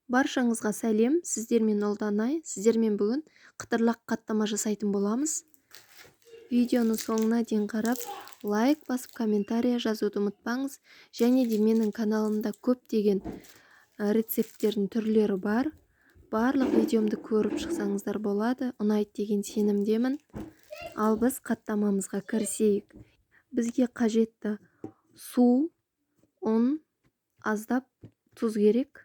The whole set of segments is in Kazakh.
Баршаңызға сәлем, сіздермен Ұлданай. Сіздермен бүгін қытырлақ қаттама жасайтын боламыз. Видеоны соңына дейін қарап, лайк басып, комментария жазуды ұмытпаңыз. Және де менің каналымда көптеген рецепттердің түрлері бар. Барлық видеомды көріп шықсаңыздар болады, ұнайды деген сенімдемін. Ал біз қаттамамызға кірісейік. Бізге қажетті су, ұн, аздап тұз керек.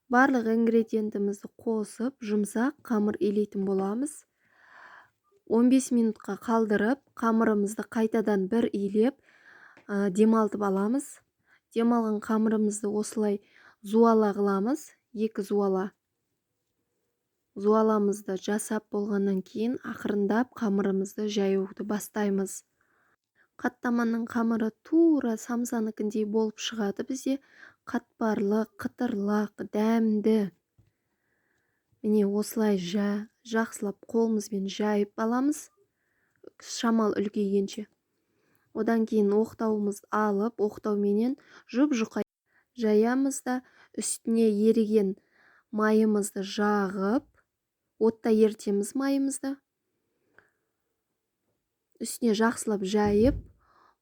Барлық ингредиентімізді қосып, жұмсақ қамыр илейтін боламыз. 15 минутқа қалдырып, қамырымызды қайтадан бір илеп, демалтып аламыз. Демалған қамырымызды осылай зуала қыламыз, екі зуала. Зуаламызды жасап болғаннан кейін ақырындап қамырымызды жаюды бастаймыз. Қаттаманың қамыры тура самсаныкіндей болып шығады бізде. Қатпарлы, қытырлақ, дәмді. Міне осылай жақсылап қолымызбен жайып аламыз, шамал үлкейгенше. Одан кейін оқтауымызды алып, оқтауменен жұп-жұқа жаямыз да, үстіне еріген майымызды жағып, отта ерітеміз майымызды. Үстіне жақсылап жайып,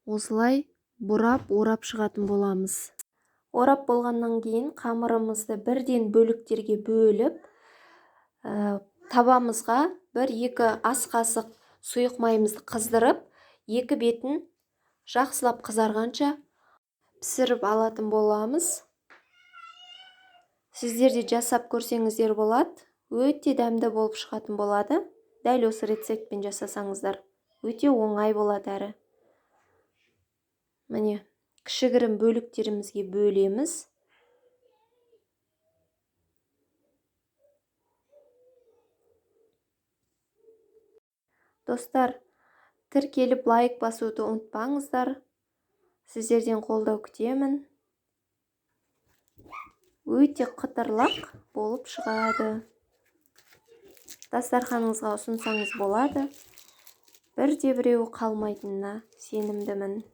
осылай бұрап, орап шығатын боламыз. Орап болғаннан кейін қамырымызды бірден бөліктерге бөліп, табамызға бір-екі ас қасық сұйық майымызды қыздырып, екі бетін жақсылап қызарғанша пісіріп алатын боламыз. Сіздер де жасап көрсеңіздер болады, өте дәмді болып шығатын болады. Дәл осы рецептпен жасасаңыздар, өте оңай болады әрі. Міне, кішігірім бөліктерімізге бөлеміз. Достар, тіркеліп лайк басуды ұмытпаңыздар. Сіздерден қолдау күтемін. Өте қытырлақ болып шығады. Дастарханыңызға ұсынсаңыз болады. Бірде біреуі қалмайтынына сенімдімін.